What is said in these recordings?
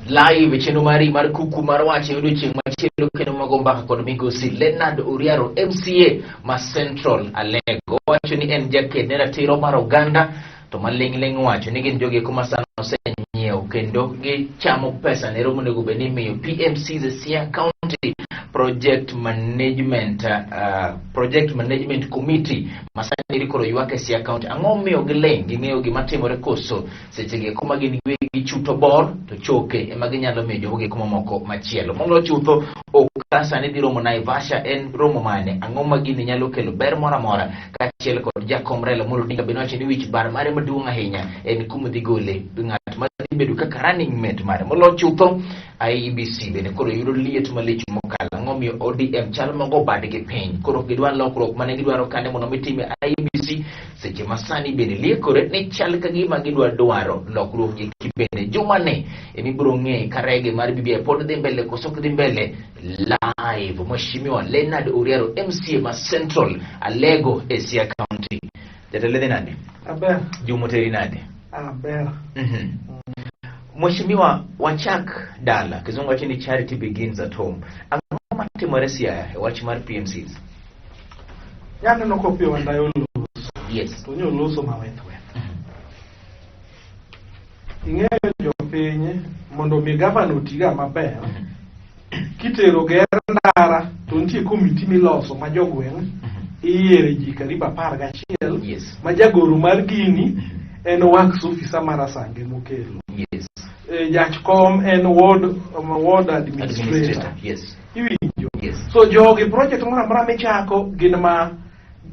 Live e chenro mari mar kuku mar wach e odiochieng' machielo kendo mago mbaka kod migosi Leonard Oriaro MCA ma Central Alego. Owacho ni en jaked ne ratiro mar oganda to maling'ling' wacho ni gin jogi eko ma sani osenyiewo kendo gichamo pesa ne romo onego bed ni imiyo PMCs e Siaya County Project Management Committee ma sani koro ywak e Siaya County. Ang'o momiyo giling'? Ging'eyo gima timore koso? Seche gi eko ma gin giwegi chuto bor to choke ema ginyalo miyo jogo eko mamoko machielo. Molo chutho ok sani dhi romo Naivasha en romo mane? Ang'o ma gini nyalo kelo ber moro amora? Kaachiel kod jakom Raila Amolo Odinga bende wacho ni wich bar mare maduong' ahinya en kuma dhi gole ng'at ma dhi bedo kaka running mate mare. Molo chutho IEBC bende koro yudo liet malich mokalo. Ang'o miyo ODM chal mogo badgi piny? Koro ok gidwar lokruok mane gidwaro kande mondo mitime IEBC seche ma sani bende liekore ni chal ka gima gidwa dwaro lokruok gi bende jumani ema ibiro ng'e ka rege mar BBI pod dhi mbele koso ok dhi mbele. Live Mheshimiwa Leonard Oriaro MCA ma Central Alego e Siaya County. Jatelo dhi nade? Aber. Juma oteri nade? Aber. Mheshimiwa, wachak dala. Kizungu wacho ni charity begins at home. Ang'o matimore Siaya e wach mar PMCs? Yaneno kopiyo wandayo oloso. Yes. To nyo oloso maweth weth. Ing'eyo jopiny mondo mi gavana otiga maber, kitero ger ndara to nitie komiti miloso ma jogweng' iyiere ji karibu 11 ma jagoro mar gini en works officer mar Asange mokelo. Jach kom en ward administrator. Administrator. Yes. Iwinjo? Yes. So jogi project moro amora michako gin ma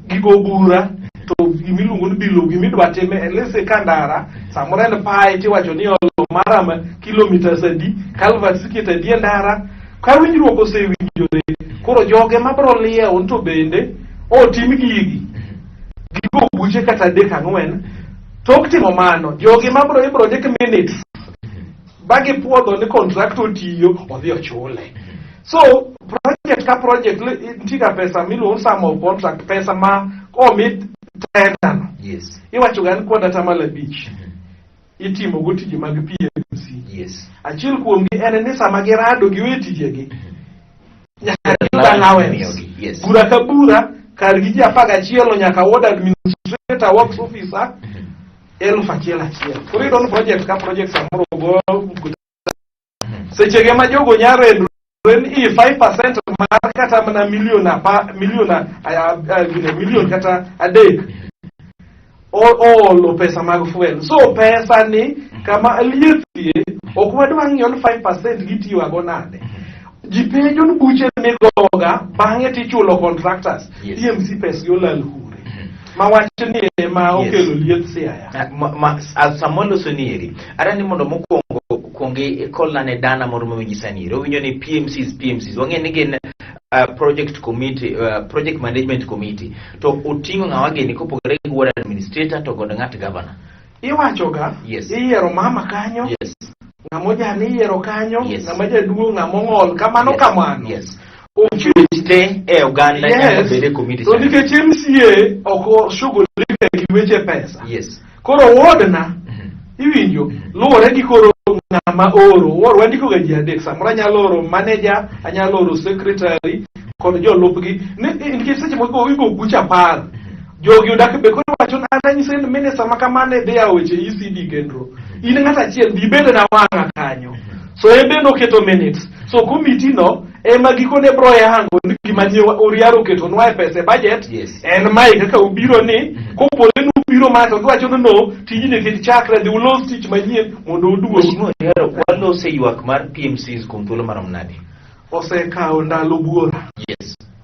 gigo bura to gimiluongo ni bilo gimidwa time let's say ka ndara samoro en pae tiwacho ni olo marama kilometers adi culverts iketo adi e ndara ka winjruok osewinjore koro joge mabro liewo to bende otim gigi gigo buche kata adek ang'wen tok timo mano jogi mabro ibro ndik minutes ba gipuodho ni contractor otiyo odhi ochule. So project ka project nitie ga pesa miluongo sum of contract pesa ma omi tender no. Iwacho ga ni kuond atamalo abich itimo go tije mag PMC. Achiel kuomgi en ni sama girado giwe tijegi nyaka giyud allowance. Bura ka bura kargi ji 11 nyaka ward administrator, works officer 1000 achiel. Koro iyudo ni project ka project samoro go sechege ma jogo nyarendre ni 5% mar kata mana milion apa milion gine, milion kata 3 oolo pesa mag fuel. So pesa ni kama liethie ok wadwa ng'iyo ni 5% gitiyo ago nade. Ji penjo ni buche migoga bang'e tichulo contractors. PMC pesgi olal kure. Ma wach ni ema okelo lieth Siaya. Sama waloso ni eri, adwa ni mondo mokwongo kuong ikolna ne dana moro mawinji sani eri. Owinjo ni PMCs, PMCs. Wang'eyo ni gin project committee, project management committee. To oting'o ng'awa gini kopogore gi ward administrator to kod ng'at governor. Iwachoga, iyiero mama kanyo, ng'ama ojani iyiero kanyo, ng'ama jaduong', ng'ama ong'ol, kamano kamano. Ochwech te e oganda nyalo bedo e committee To cha. nikech MCA ok oshughulika gi weche pesa. Koro ward na iwinjo luwore gi koro ng'ama oro. Ward wandiko ga ji adek. Samoro anyalo oro manager, anyalo oro secretary kod jolupgi. Nikech seche moko igo buch 10. Jogi odak be koro iwacho ni an anyise ni minister ma kamano idhi yawo weche ECD kendro. In ng'at achiel dhi ibed na wang'a kanyo. So en bende oketo minutes. So committee no ema gikone bro yango ni gima nye Oriaro oketonwa e pesa e budget en mae kaka ubiro ni kopore ni ubiro ma to giwacho ni no tijni kik chakre dhi ulos tich manyien mondo uduog. Mheshimiwa Oriaro, walose ywak mar PMCs kuom thuolo marom nade? Osekawo ndalo buora.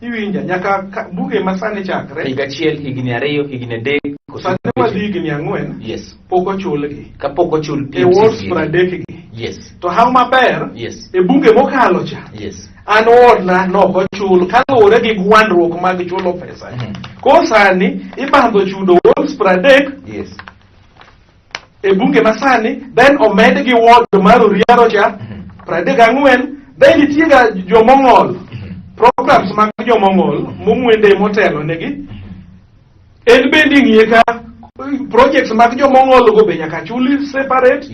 Iwinja nyaka buge ma sani chakre. Higa achiel, higni 2, higni 3, koso Sani wadhi higni 4. Pok ochulgi. Kapok ochul E wards PMCs. 30 gi. To haw maber, e bunge mokalo cha, an ward na nok ochul kaluwore gi gwandruok mag chulo pesa. Koro sani ibandho chudo wards 30 e bunge masani, then omed gi ward mar Oriaro cha 34, then nitie ga jomong'ol, programs mag jomong'ol momwende motelo negi. En bende ing'iye ka Projects mag jomong'ol go be nyaka chuli separate.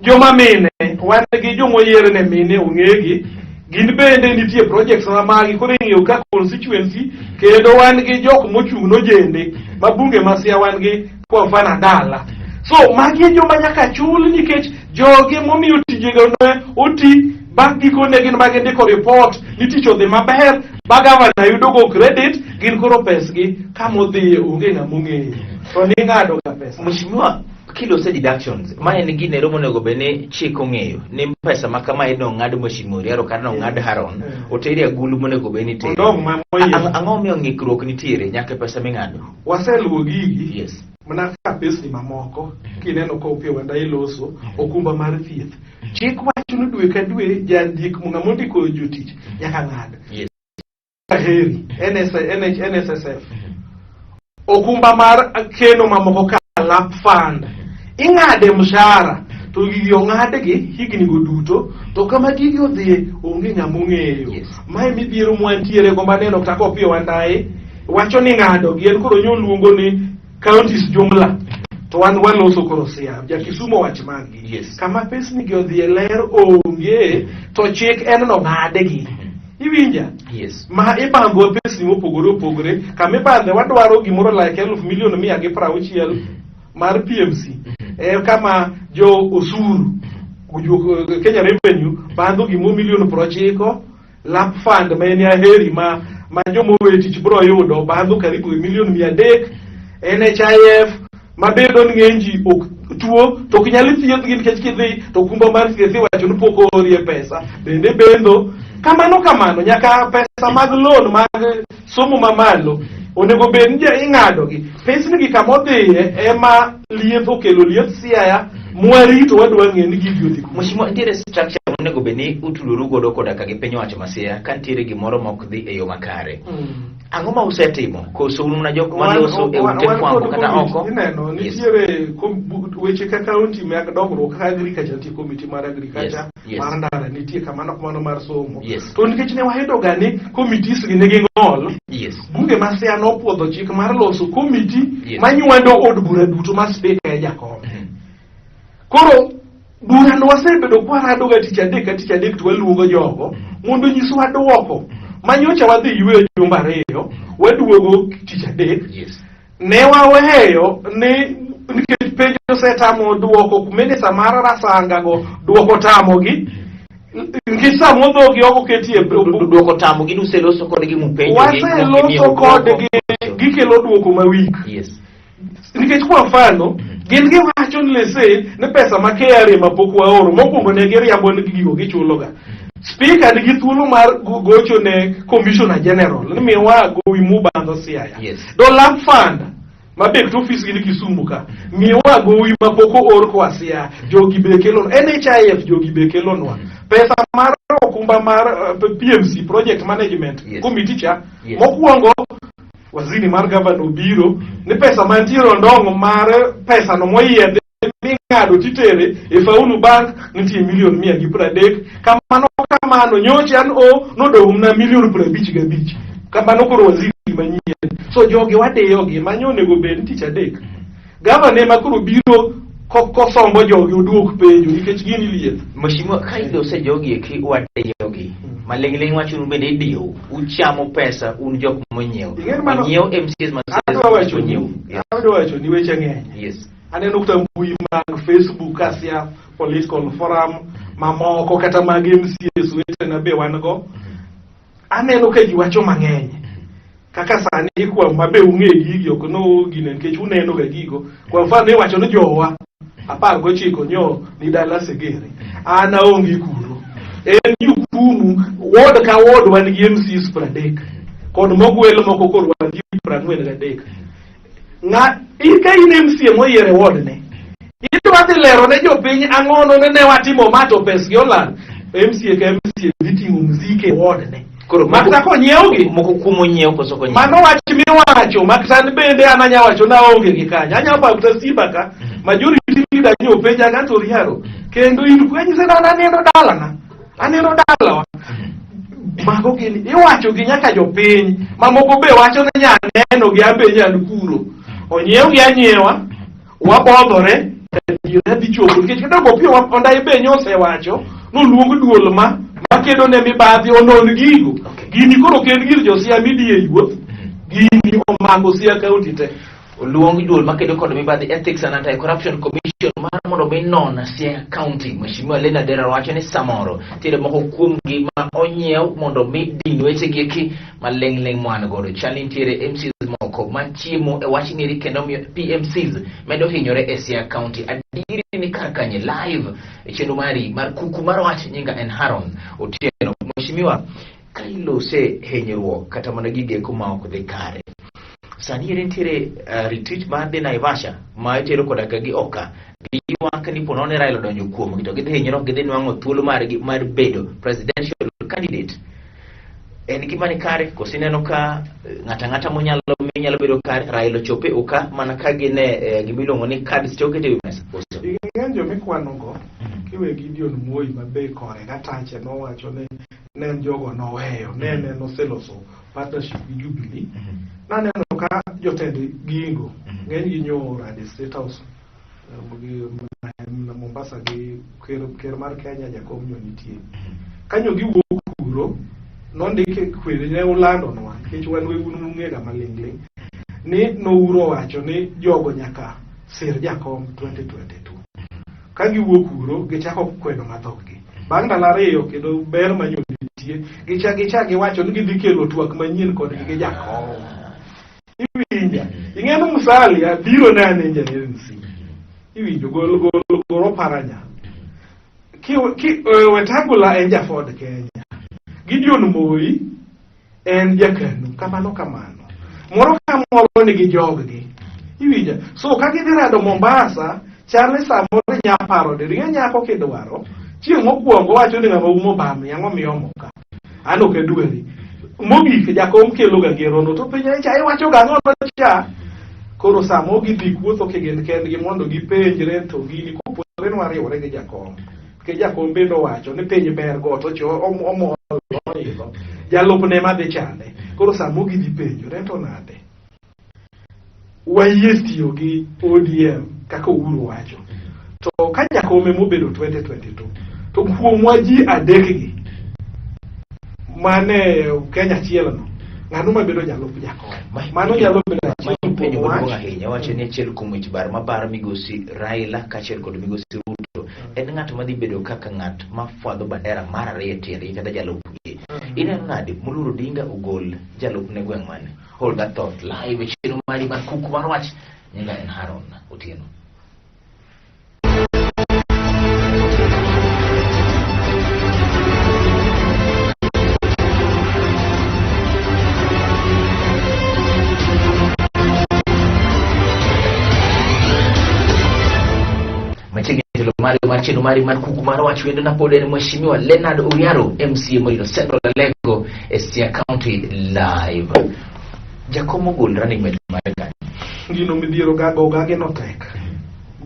Joma mine, wan gi jomoyier ne mine ong'egi, gin bende nitie projects ma magi koro ing'iyo ka constituency, kendo wan gi jok mochung' nojende ma bunge ma Siaya wan gi kwa mfano Adala. So magi e joma nyaka chul nikech jogi momiyo tijego ne oti bang' gikone gin ma gindiko report ni tich odhi maber ba gavana yudo go credit, gin koro pesgi kamodhiye onge ng'ama ong'eyo to ning'ado ga pesa. Mheshimiwa, kilose deductions, ma en ginero monego bed ni chik ong'eyo ni pesa ma kamae nong'ad Mheshimiwa Oriaro kata nong'ad Haron, oteri agulu monego bed ni itere. Ondong' ma moyier. Ang'o momiyo ng'ikruok nitiere nyaka e pesa ming'ado? Waseluwo gigi mana ka pesni mamoko kineno ka Opiyo Wandayi loso okumba mar thieth. Chik wacho ni dwe ka dwe jandik ng'ama ondiko jotich nyaka ng'ad. Aheri NS, NH, NSSF okumba mar keno mamoko ka lap fund ing'ade mshahara to gigi ong'adgi higni go duto to kama gigi odhiye onge ng'ama ong'eyo. Mae midhiero mwantiere go maneno kata Opiyo Wandayi wacho ni ng'ado gi en koro nyoluongo ni counties jumla to wan waloso koro Siaya ja Kisumu wach maggi. Kama pesni gi odhiye ler onge to chik en no ng'adgi. Iwinja? Ma ibango pesni mopogore opogore kama ibandhe wadwaro gimoro like eluf milion mia gi prauchiel mar PMC e kama jo osuru Kenya Revenue bandho gimo milion 90 lap fund ma en aheri ma joma owe tich bro yudo bandho karibu milion 300 NHIF ma bedo ni ng'eny ji ok tuo to ok nyal thiedhgi nikech kidhi to okumba mar thieth iwacho ni pok oorie pesa bende bendo kamano kamano nyaka pesa mag loan mag somo mamalo onego bed ni ing'ado gi pesni gi kama odhiye ema lieth okelo lieth Siaya mwarito wadwa ng'e ni gigi odhi kure. Mheshimiwa, nitiere structure monego bed ni utudoru godo koda ka gi piny owacho ma Siaya ka nitiere gimoro ma ok dhi e yo makare. Ang'o ma usetimo? Koso un mana jok maloso e ute fwambo kata oko? Ineno, nitiere weche ka kaunti mag dongruok kaka agriculture, nitie komiti mar agriculture, mar ndara nitie kamano kamano mar somo. To nikech ne wayudo ga ni committees gi nigi ng'ol, bunge ma Siaya nopuodho chik mar loso komiti manywando od bura duto ma speaker e jakom. Koro burano wasebedo kwarado ga tich adek ka tich adek to waluongo jogo mondo onyiswa duoko. Manyocha wadhi yweyo jumbe 2, waduogo tich adek. Ne waweyo ni nikech penj osetamo duoko minista mar Rasanga go duoko tamogi nikech samo dhogi ok oketie Duoko tamogi ni useloso kodgi mupenjogi. Waseloso kodgi gikelo duoko ma weak. Nikech kwa mfano gin giwacho ni lese ni pesa ma KRA ma pok waoro mokwongo ne giriambo ni gigo gichuloga. Speaker nigi thuolo mar gocho ne Commissioner General ni miwa gowi mubandho Siaya. Do lap fund ma be to office gi ni Kisumu ka miwa gowi ma pok oor koa Siaya jogi be kelo NHIF jogi be kelonwa pesa mar okumba mar PMC project management committee cha mokwongo waziri mar gavana obiro ni pesa mantiere ondong' mar pesa no moyiedhi ming'ado titere e Faulu Bank nitie milion mia gi pradek kamano kamano nyocha an o nodong' na milion 55 kamano koro waziri manyien so jogi wadiyogi manyo onego bed ni tich adek gavana ema koro biro kosombo jogi oduok penjo nikech gin lieth. Mheshimiwa, ka ilose jogi eki wadiyogi maling'ling' wachonu bende idiyo uchamo pesa un jok monyiew onyiew MCAs ma onyiew. Adwa wacho ni weche ng'eny. Aneno kata mbui mag Facebook Asia Political Forum mamoko kata mag MCAs wetena be wan go. Aneno ka ji wacho mang'eny. Kaka sani kwa mabe ung'e gigi ok no gine nikech uneno ga gigo. Kwa mfano iwacho ni jowa 19 nyo ni dala Segere. An aonge kuro. En jukumu ward ka ward wan gi MCs 30 kod mogwel moko koro wan gi 43. Ng'a ka in MCA moyier e ward ne idwa dhi lero ne jopiny ang'ono ne ne watimo ma to pesgi olal. MCA ka MCA dhi ting'o mziki e ward ne. Koro makata konyiewgi moko kuom onyiew koso konyiew. Mano wach miwacho makata an bende an anya wacho na aonge gi kanyo. Anya paro kata simba ka majority leader nyo penja ka to Oriaro kendo in anyise ni an aneno dalana. Aneno dalawa. Mago gin iwacho gi nyaka jopiny mamoko be wacho ni nyaneno gi ambe nyan kuro. Onyiew gi anyiewa. Wabodhore adiera dhi chopo nikech kata Opiyo Wandayi be nyosewacho noluong duol ma makedo ne mibadhi onon gigo. Okay. Gini koro ok en gir jo-Siaya midhi e wuoth. Gini omako Siaya County te. Oluong duol makedo kod mibadhi Ethics and Anti-Corruption Commission mar mondo mi non Siaya County. Mheshimiwa Leonard Dera wacho ni samoro nitiere moko kuomgi ma onyiew mondo mi din wechegi eki maling' ling' mwan godo. Chal ni nitiere MCs moko ma chiemo e wach nieri kendo miyo PMCs medo hinyore e Siaya County. Adieri ni kar kanye live e chenro mari mar kuku mar wach nyinga en Haron Otieno. Mheshimiwa, ka ilose hinyruok kata mana gigeko ma ok dhi kare sani ere nitiere retreat mar dhi Naivasha ma itero koda ka gi oka giywak ni po nono ni Raila odonjo kuomgi to gidhi hinyore ok gidhi nwang'o thuolo margi mar bedo presidential candidate en gima ni kare koso ineno ka ng'ato ang'ata monyalo minyalo bedo kare Raila ochope oka mana ka gin e gima iluongo ni cards to okete e wi mesa koso Ing'e jomikwanogo kiwe Gideon Moi ma be kore gatache nowacho ni ne en jogo noweyo ne en oseloso partnership gi Jubilee. Naneno ka jotend gingo ng'eny gi nyo rade State House gi Mombasa gi ker mar Kenya Jakom nyo nitie. Kanyo giwuok kuro nondike kwede ne ulandonwa nikech wan un ung'ega maling'ling' ni Nouro owacho ni jogo nyaka sir Jakom 2022. Ka giwuok kuro gichako kwedo madhokgi. Bang' ndalo ariyo kendo ber manyo nitie gichak gichak giwacho ni gidhi kelo twak manyien kodgi gi Jakom. Iwinja? Ing'e ni Musalia biro ne ane ja ANC. Iwinjo gol gol gol oparanya. Ki, ki, Wetangula en ja Ford Kenya. Gideon Moi en jakanu kamano kamano. Moro ka moro nigi joggi. Iwinja? So ka gidhi rado Mombasa, chal ni samoro inya paro de ring'e nyako kidwaro. Chieng' mokwongo wacho ni ng'ama umo bamni, ang'o miyomo ka? An ok adwari. Mogik jakom kelo ga ngerono to penjo cha iwacho ga ang'o cha? Koro samo gidhi kuotho kigin kendgi mondo gipenjre to gini kopore ni wariwore gi jakom. Nikech jakom bende owacho ni piny ber got ocho omol oidho. Jalupne ema dhi chande. Koro samo gidhi penjore to nade? Wayie tiyo gi ODM kaka Uhuru wacho. To ka jakom ema obedo 2022 to kuomwa ji adekgi mane Kenya achiel no ng'ano mabedo jalup jakom mano nyalo bedo achiel Mano penjo kuom maduong' wach. ahinya wacho ni achiel kuom weche bar mabaro migosi Raila kaachiel kod migosi Ruto en ng'at madhi bedo kaka ng'at mafwadho bandera mar ariyo e tiendgi kata jalupgi. Ineno nade Moluor Odinga ogol jalupne gweng' mane? Hold that thought live e chenro mari mar kuku mar wach. Nyinga en Haron Otieno. Machiegni telo mari mar chenro mari mar kuku mar wach wendo na pod en Mheshimiwa Leonard Oriaro MCA Morino Central Alego e Siaya County Live. Jakom ogol running mate mare kanyo. Gino midhiero ga go gagi no tek.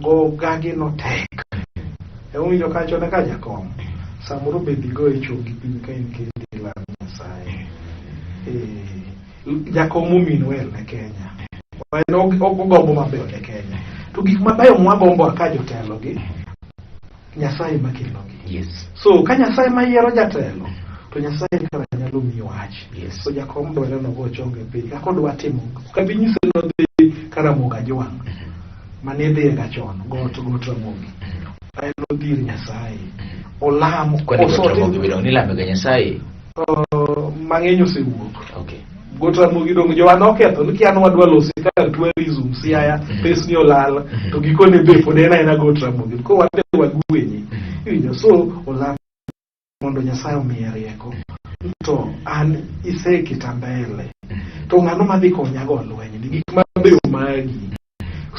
Go gagi no tek. Emomiyo kacho ne ka jakom. Samoro be dhi go e chongi piny ka in kendi lam Nyasaye. Jakom omin wel ne Kenya. En ogombo mabeyo ne Kenya. To gik mabeyo mwagombo ka jotelo gi Nyasaye makelogi. Yes. So ka Nyasaye mayiero jatelo to Nyasaye kara nyalo miyi wach. Yes. So jakom dwaro nogo chonge piny kaka odwa timo. Kabi nyise nodhi Karamogi Ajwang' mane idhiye ga chon got got Ramogi. En odhi ir Nyasaye. Olam Kwani got osote- Ramogi bidong' nilame ga Nyasaye. Mang'eny osewuok. Okay. Got Ramogi dong' jowa noketho ni kia wadwa lose kar tourism Siaya pesni olal to gikone be pod en aena got Ramogi. Koro wadhi wagwenye. Iwinjo so olam mondo Nyasaye omiye rieko. To an iseketa mbele. To ng'ano madhi konya go lweny ni gik mabeyo magi.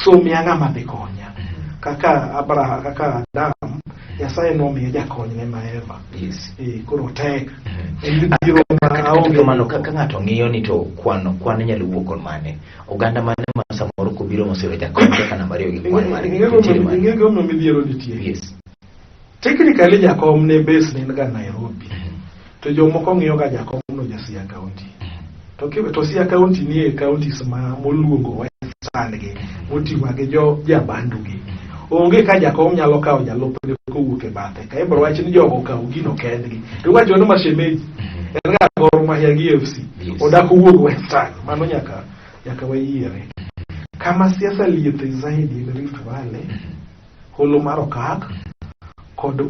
So miya ng'ama dhi konya. Kaka Abraham, kaka Adam, Nyasaye nomiye jakonyne ma Eva. Yes. Koro tek. En midhiero ma Kata aonge kamano ka ng'ato ng'iyo ni to kwano kwan nyalo wuok kon mane oganda mane ma samoro kobiro mosiro jakom kaka namba ariyo gi kwan mare nitiere mane Ing'e gimomiyo midhiero nitie. Yes. Technically jakom ne base ne en ga Nairobi. To jomoko ng'iyo ga jakom no ja Siaya County. To kiwe to Siaya County nie counties ma moluongo Western. Western gi moting'o gi jo jabandu gi. Onge ka jakom nyalo kawo jalupne kowuok e bathe ka ibro wach ni jogo okawo gino kendgi. To iwacho ni mashemeji en ga Gor Mahia gi FC odak owuog Western mano nyaka nyaka wayiere. Kama siasa liete zaidi en Rift Valley, holo mar Okak kod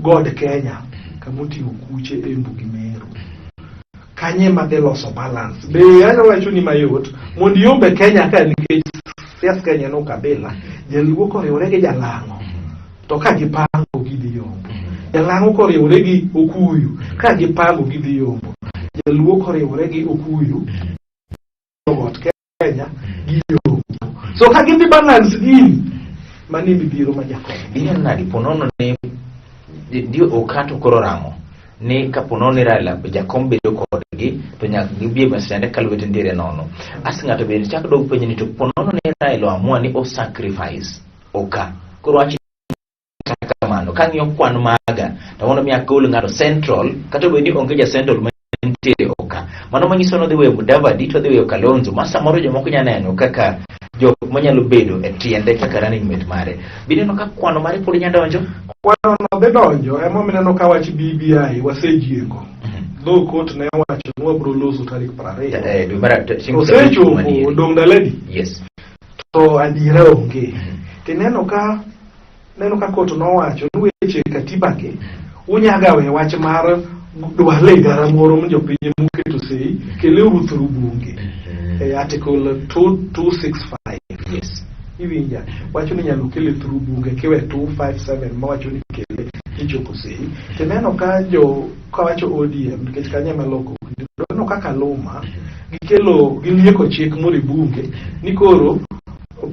God Kenya kama oting'o kuche Embu gi Meru. Kanye ma dhi loso balance. Be anyalo wacho ni mayot mondo iombe Kenya ka nikech sias Kenya no kabila jaluo koriwore gi jalang'o to ka gipango gidhi yombo. Jalang'o koriwore gi okuyu ka gipango gidhi yombo. Jaluo koriwore gi okuyu got Kenya gi yombo. So ka gidhi balance gini mano e midhiero ma jakom. Ineno nadi ponono ni ndio okato koro ramo ni kapo nono ni Raila jakom bedo kodgi to nyaka gibi e masende ka lwete nitiere nono. As ng'ato bende chak dog penjo ni to ponono ni Raila oamua ni o sacrifice oka. Koro wach kata kamano kang'iyo kwan maga to mondo mi agol ng'ato central kata obedo ni onge ja central mantiere oka mano manyiso ni odhi weyo Mudavadi to odhi weyo Kalonzo ma samoro jomoko nya neno kaka jok manyalo bedo e tiende kaka running mate mare bineno ka kwano mare pod nya donjo. Kwano no dhi donjo ema mineno ka wach BBI wasejieko. Though court ne owacho ni wabro loso tarik 20. Dwe mar chieng' Osechopo maniere. odong' ndalo adi? Yes. To adiera onge. Tineno ka neno ka court nowacho ni weche katiba gi unyaga we wach mar dwale gara moro ma jopiny moketo sei keleuru through bunge. E article 2265 iwinja wacho ni nyalo kele through bunge kiwe 257 mawacho ni kele ichopo sei tineno ka jo kawacho ODM nikech kanyo ema loko neno kaka Kaluma gikelo gilieko chik moro e bunge ni koro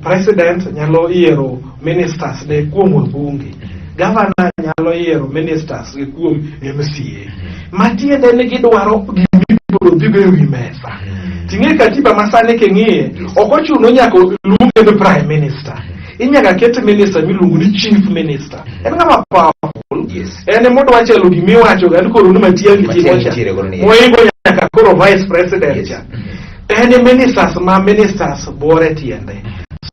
president nyalo yiero ministers ne kuom wabunge governor nyalo yiero ministers ne kuom MCA matiende ni gidwaro gimibiro dhigo e wi mesa. Ting'e katiba masani king'iye ok ochuno nyaka luonge ni prime minister, inyaka ket minister miluongo ni chief minister en ng'ama powerful. En ema odwa chalo gimiwacho ga ni koro ni Matiang'i timo Matiang'i cha nitiere koro ni- moingo nyaka koro vice president cha en e ministers ma ministers buore tiende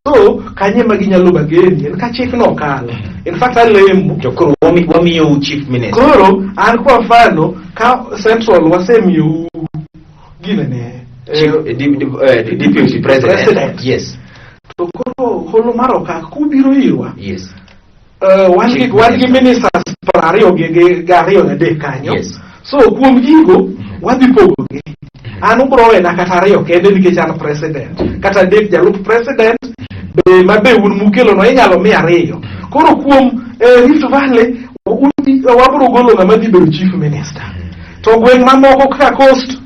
so kanye ma ginyalo bageni en ka chik no kalo. In fact alemo to koro wamiyou chief minister. Koro an kwa mfano ka central wasemiyou ginene Chief, deputy president. President. To koro holo mar Okak kubiro irwa wan gi ministers 22 gi ariyo gadek kanyo. So kuom gigo wadhi pogogi. An ubro wena kata ariyo kende nikech an president. Kata adek jalup president be ma be un mukelo no inyalo mi ariyo. Koro kuom Rift Valley wabro golo ng'ama dhi bedo chief minister. To gweng' mamoko kaka Coast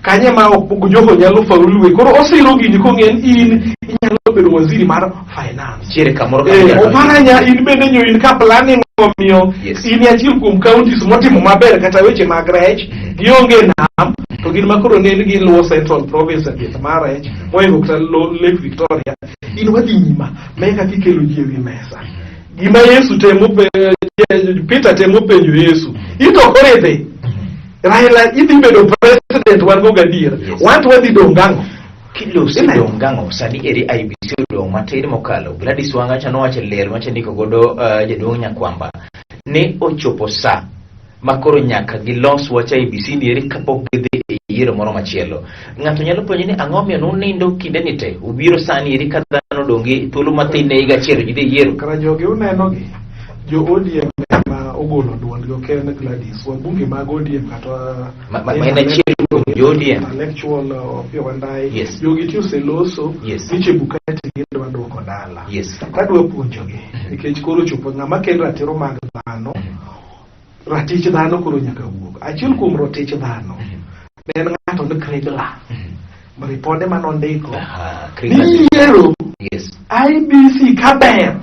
kanye ma ok Joho nyalo faulu koro osiro gini kong'e ni in inyalo bedo waziri mar finance. Nitiere kamoro kama inyalo donjo. Oparanya in bende nyo in ka planning omiyo in achiel kuom counties motimo maber kata weche mag rech gionge nam to gin makoro ne giluwo Central Province e pith mar rech moingo kata Lake Victoria in wadhi nyima ma e kaka ikelo ji e wi mesa. Gima Yesu temo Peter temo penjo Yesu ito koro idhi Raila idhi bedo president wan go gadier wan to wadhi dong' gang'o? Kilosi Ineno? dong' gang'o sani eri IEBC odong' matin mokalo. Gladys Wanga cha nowacho e ler macha ndiko godo jaduong' Nyakwamba ni ochopo sa ma koro nyaka gilos wach IEBC ni eri kapok gidhi e yiero moro machielo. Ng'ato nyalo penjo ni ang'o omiyo nunindo kinde ni te ubiro sani eri ka dhano odong' gi thuolo mathin ne higa achiel to gidhi e yiero. Kara jogi unenogi jo ODM ema ogolo duondgi ok en Gladys wabunge mag ODM kata Ma en achiel kuom jo ODM. Intellectual Opiyo Wandayi jogi ti oseloso ni Chebukati gidwa duoko dala. Tadwa puonjogi nikech koro chopo ng'ama kelo ratiro mag dhano ratich dhano koro nyaka wuog. Achiel kuom ratich dhano ne en ng'ato ni Kriegler ripode manondiko ni yiero IEBC ka ber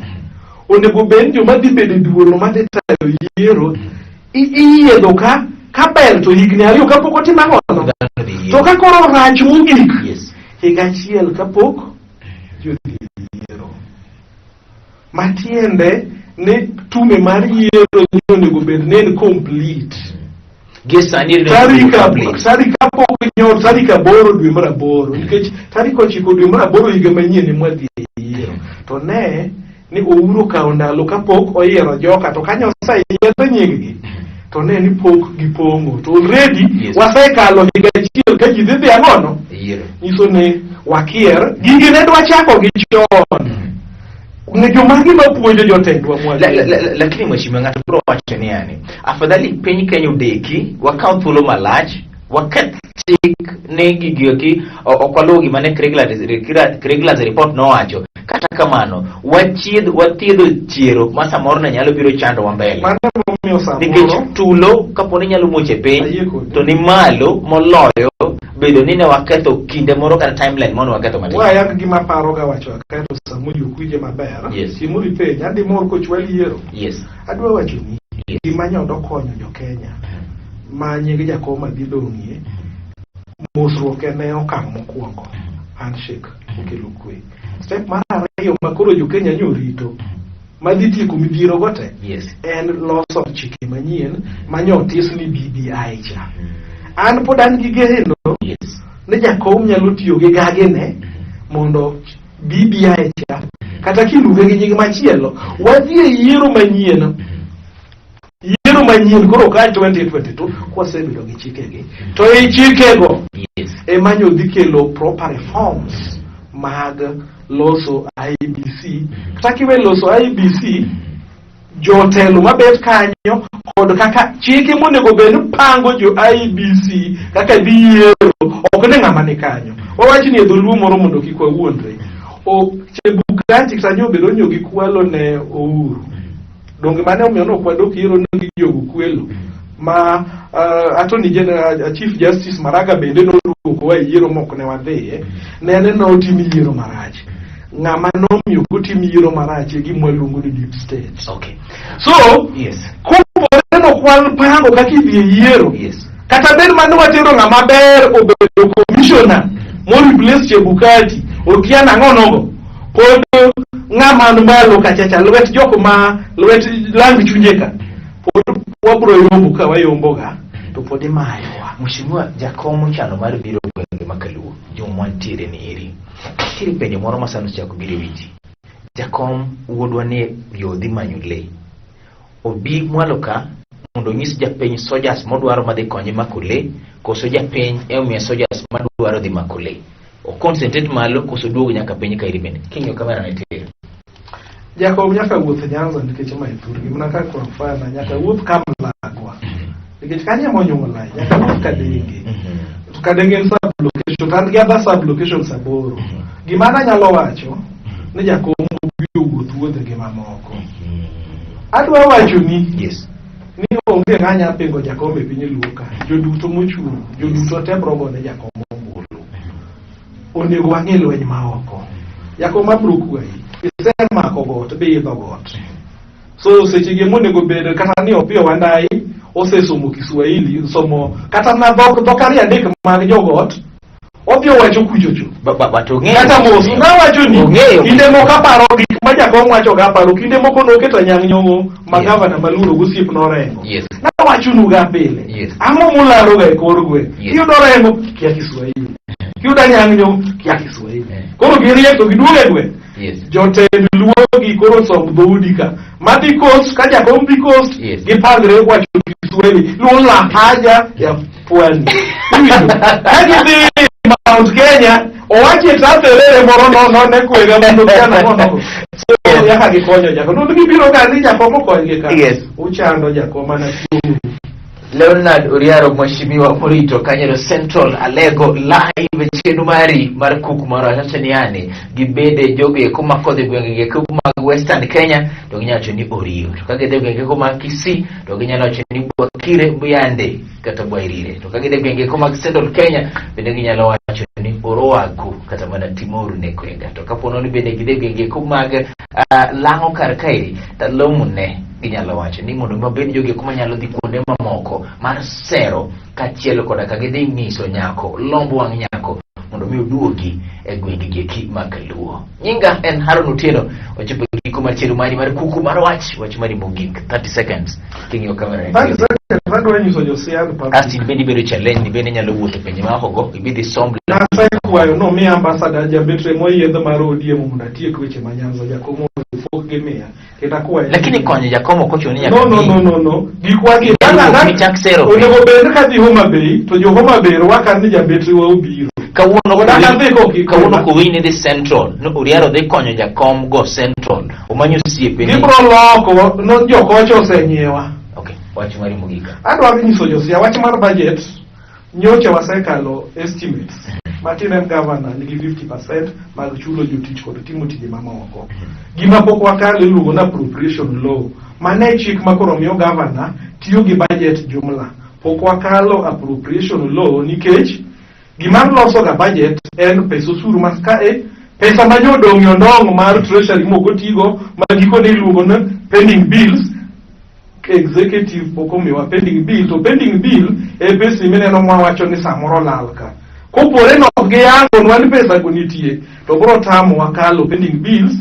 onego bed ni joma dhi bedo e duol ma dhi tayo yiero iyiedho ka ka ber to higni 2 kapok otim ang'ono to ka koro rach mogik higa achiel kapok ji odhi e yiero matiende ni tume mar yiero ni onego bed ni en complete. Gie sani tarik tarik kapok nyo tarik 8 dwe mar 8, nikech tarik 9 dwe mar 8 higa manyien ema wadhi e yiero. To ne ni Uhuru okawo ndalo kapok oyiero joka, to kanyo oseyiero nying-gi to ne ni pok gipong'o, to already wasekalo higa achiel ka ji dhi dhi ang'ono Yiero. Nyiso ni wakier gigi ne dwa chako gi chon. Ne jomagi mapuonjo jotendwa mwa Lakini mheshimiwa, ng'ato biro wacho ni yani afadhali piny Kenya odeki wakaw thuolo malach waketh chik ne gigi eki ok waluw gima ne Kriegler's report nowacho. Kata kamano wachiedh wathiedho chiero ma samoro ne nyalo biro chandowa mbele. Mano emomiyo samoro Nikech tulo kapo ni nyalo muoch e piny Ayie kodi. to ni malo moloyo bedo ni ne waketho kinde moro kata timeline moro waketho matin. Wayang gima paro ga wacho kaeto Samuel ok winje maber. Yes. Simuri penj, adhi mor kochwal yiero. Adwa wacho ni gima nyodo konyo jo Kenya ma nying Jakoma dhi dong'ie, mosruok en e okang' mokwongo, handshake okelo kwe. Step mar ariyo ma koro jo Kenya nyo rito madhi tieko midhiero go te en loso chike manyien manyo otis ni BBI cha. An pod an gi geno ni Jakom nyalo tiyo gi gagene mondo BBI cha kata kiluonge gi nying machielo wadhi e yiero manyien, yiero manyien koro ka 2022 kwasebedo gi chikegi, to e chikego ema nyo dhi kelo proper reforms mag loso IEBC. Kata kiwe loso IEBC, jotelo mabet kanyo kod kaka chike monego bed ni pango jo IEBC kaka dhi yiero, ok ni ng'ama ni kanyo. Wawach ni e dholuo moro mondo kik wawuondre. O Chebukati kata nyobedo nyo gi kwalo ne Uhuru. Donge mane omiyo nok wadok yiero ni jogo kwelo ma Attorney General, Chief Justice Maraga bende noduokowa e yiero mok ne wadhiye nene notim yiero marach. Ng'ama nomiyo kotim yiero marach e gima waluongo ni deep state. So kopore nokwal pango kaka idhi e yiero, kata bed mane watero ng'ama ber obedo commissioner mo replace Chebukati, okia nang'o nogo pod ng'ama ni malo kachacha lwet jok ma lwet lang chunje ka pod wabro yombo ka wayomboga to pod imayowa. Mheshimiwa Jakom ochano mar biro gwenge ma Kaluo juma mantiere ni eri. Nitiere penjo moro ma sani osechako biro e wi ji. Jakom wuodwa ni yo dhi manyo lee. Obi mwalo ka mondo onyis japiny soldiers modwaro madhi konye mako lee, koso japiny e omiye soldiers madwaro dhi mako lee. O concentrate malo koso duogo nyaka piny ka iri bende. King'iyo kamera ne tir. Jakom nyaka wuoth Nyanza nikech ma e thurgi mana ka kwa mfano nyaka wuoth Kamlagwa nikech kanyo ema onyuolae, nyaka wuoth Kadenge. To Kadenge en sub location to an gi other sub locations 8. Gima nanyalo wacho ni Jakom obi owuoth wuodhe gi mamoko. Adwa wacho ni ni onge ng'a nya pingo Jakom e piny Luo ka. Joduto mochung', joduto te bro gone Jakom ombulu. Onego wang'e lweny ma oko. Jakom abro kwayi. Isemako got, bi idho got. So seche gi monego bed kata ni Opiyo Wandayi osesomo Kiswahili, somo kata na dhok dhok ariyo adek mag jogot, Opiyo wacho kuchocho. But ong'eyo. Kata mos, nawacho ni Ong'eyo. kinde moko aparo gik ma Jakom wacho ga aparo, kinde moko noketo Anyang' Nyong'o ma gavana ma Luoro gosiep norengo. Nawachonu ga pile. Ang'o mularo ga e kor gweng'? Kiyudo Orengo, kia Kiswahili. Kiyudo Anyang' Nyong'o, kia Kiswahili. Koro giriek to giduogo e gweng'. Jotend Luo gi koro som dhoudi ka. Madhi Coast, ka Jakom dhi Coast, gipangre wacho Kiswahili. Luo lahaja ya pwani. Iwinjo? Ka gidhi Mount Kenya, owachi e taperere moro nono ne kwega mondo kia nang'o. So yaka gikonyo Jakom. To gibiro ka ni Jakom okonygi ka. Uchando Jakom mana kuomu. Leonard Oriaro, mheshimiwa morito Kanyero Central Alego live chenro mari mar kuku mar wacho ni yani gibede jogo eko makodhi gwenge eko mag Western Kenya to ginyalo wacho ni Oriyo, to ka gidhi gwenge eko mag Kisii to ginyalo wacho ni Bwakire Buyande kata Bwairire, to ka gidhi gwenge eko mag Central Kenya bende ginyalo wacho ni Orowaku kata mana Timoru ne Kwenga, to kapo ni bende gidhi gwenge eko mag Lang'o kar kaeri Talomu ne ginyalo wacho ni mondo wabed jogi kuma nyalo dhi kuonde mamoko mar sero kaachiel koda ka gidhi nyiso nyako lomb wang' nyako mondo mi oduogi e gwengegi eki mag Luo. Nyinga en Haron Otieno, ochopo e giko mar chenro mari mar kuku mar wach, wach mari mogik 30 seconds king'iyo kamera. 30 seconds. Adwa nyiso jo-Siaya public. Asti in bende ibedo challenge ni bende inyalo wuotho pinje maoko go ibidhi somb Nasekwayo nomiya ambassador jambetre moyiedh mar ODM mondo atiek weche ma Nyanza jakom pok gimiya kendo akwaye lakini konyo jakom ok ochuno ni nyaka no no miyi. no no no gikwa gi Inyalo wuok michak sero piny. onego bed ka dhi Homa Bay to jo Homa Bay rwaka ni jambetre wa obiro Kawuono Odak adhi kokiko. kawuono kowiny ni dhi Central no Uriaro dhi konyo jakom go Central omanyo osiepene gibro loko no jokocha osenyiewa okay wach mari mogik adwaro nyiso josia wach mar budget nyocha wasekalo estimates matin en governor nigi 50% mag chulo jotich kod timo tije mamoko gima pok wakalo iluongo ni appropriation law mane chik ma koro miyo governor tiyo gi budget jumla pok wakalo appropriation law nikech gima loso ga budget en pesa osuru mas kae pesa ma nyodong' yondong' mar treasury mok otigo ma gikone iluongo ni pending bills executive pok omiwa pending bill to pending bill e pesni mineno mwawacho ni samoro lal ka kopore no ok giyangonwa ni pesa go nitie to bro tamowa kalo pending bills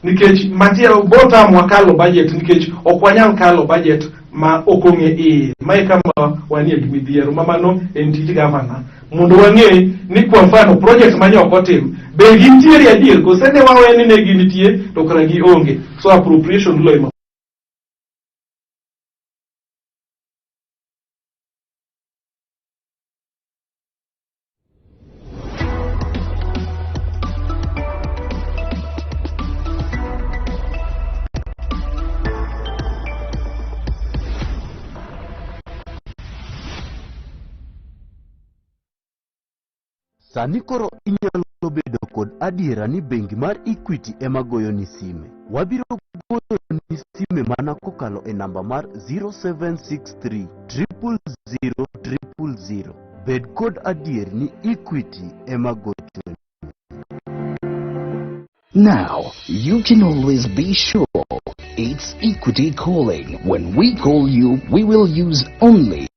nikech machielo bro tamowa kalo budget nikech ok wanyal kalo budget ma ok ong'e iye mae kama wanie gi midhiero ma mano en tij gavana mondo wang'e ni kwa mfano project ma ok otim be gintiere adier kose ne wawe ni ne ginitie to kara gionge so appropriation law ema Sani koro inyalo bedo kod adiera ni bengi mar Equity ema goyoni sime. Wabiro goyoni sime mana kokalo e namba mar 0763 000 000. Bed kod adier ni Equity ema gochoni. Now, you can always be sure it's Equity calling. When we call you, we will use only